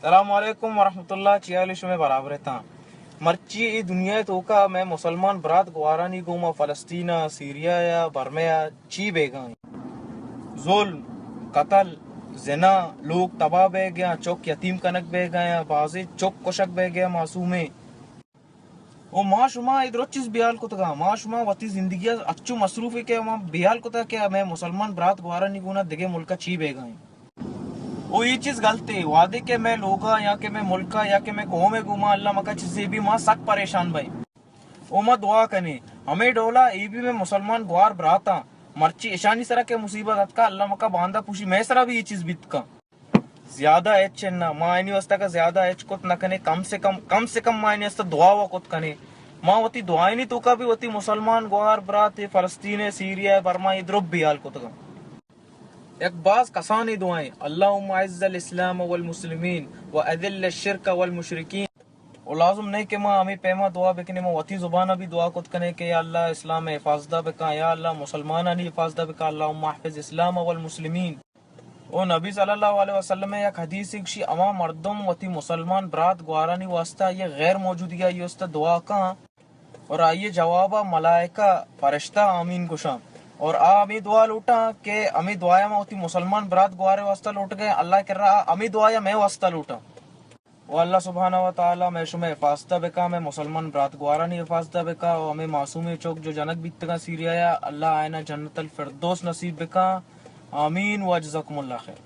السلام علیکم ورحمۃ اللہ، چی حال شمے؟ برابر اتاں؟ مرچی اے دنیا ءِ توکا مئے مسلمان برات گوارانی گوما فلسطین ءَ، سیریا ءَ، برما ءَ چی بیگا ایں؟ ظلم، قتل، زنا، لوگ تباہ بیگا، چک یتیم کنگ بیگا، بازیں چک کشگ بیگا، معصومیں۔ او ما شما اے درست چیز بیال کتگا، ما شما وتی زندگی ءَ اچو مصروف ایں کہ ما بیال کتگا کہ مئے مسلمان برات گوارانی گونا دگہ ملک ءَ چی بیگا ایں۔ او اے چیز غلطے، وہدے کہ مئے لوگا یا کہ مئے ملکا یا کہ مئے قوم ءِ گوما اللہ مکا چیزے بی، ما سک پریشان بئیں۔ او ما دعا کنیں، ہمے ڈولا اے بی مئے مسلمان گوار براتاں، مرچی اشانی سرا کہ مصیبت اتکا، اللہ مکا باندا پوشی مئے سرا بی اے چیز بیت کن۔ زیادہ ہچ نہ، ما اینی واسطہ کہ زیادہ ہچ کت نہ کنیں، کم سے کم، کم سے کم ما اینی واسطہ دعا و کت کنیں۔ ما وتی دعائنی توکا بی وتی مسلمان گوار برات اے فلسطین ءَ، سیریا ءَ، برما ءَ، اے درب بیال کتگاں۔ یک باز کسانیں دعائیں، اللهم اعز الاسلام والمسلمین واذل الشرک والمشرکین۔ و لازم نہیں کہ ما ہمیں پیما دعا بکنیں، ما وتی زبان ءَ بی دعا کت کنیں کہ یا اللہ اسلام ءِ حفاظت بکا، یا اللہ مسلمانانی حفاظت بکا، اللهم احفظ اسلام والمسلمین۔ او نبی صلی اللہ علیہ وسلم ءِ یک حدیثے گشی، ہما مردم وتی مسلمان برات گوارانی واسطہ آئی ءِ غیر موجودگی ءَ آئی ءِ واسطہ دعا کن اور آئی ءِ جواب ءَ ملائکہ فرشتہ آمین گوشاں اور آ ہمے دعا لوٹاں کہ ہمے دعا ءَ ما وتی مسلمان برات گوار ءِ واسطہ لوٹگے، اللہ کرا آ ہمے دعا ءَ مئے واسطہ لوٹاں۔ و اللہ سبحانہ و تعالی مئے شمئے حفاظت بکا، مئے مسلمان برات گوارانی حفاظت بکا، و ہمے معصومیں چوک جو جنگ بیتگاں سیریا ءَ، اللہ آئینا جنت الفردوس نصیب بکا۔ آمین و جزاکم اللہ خیر۔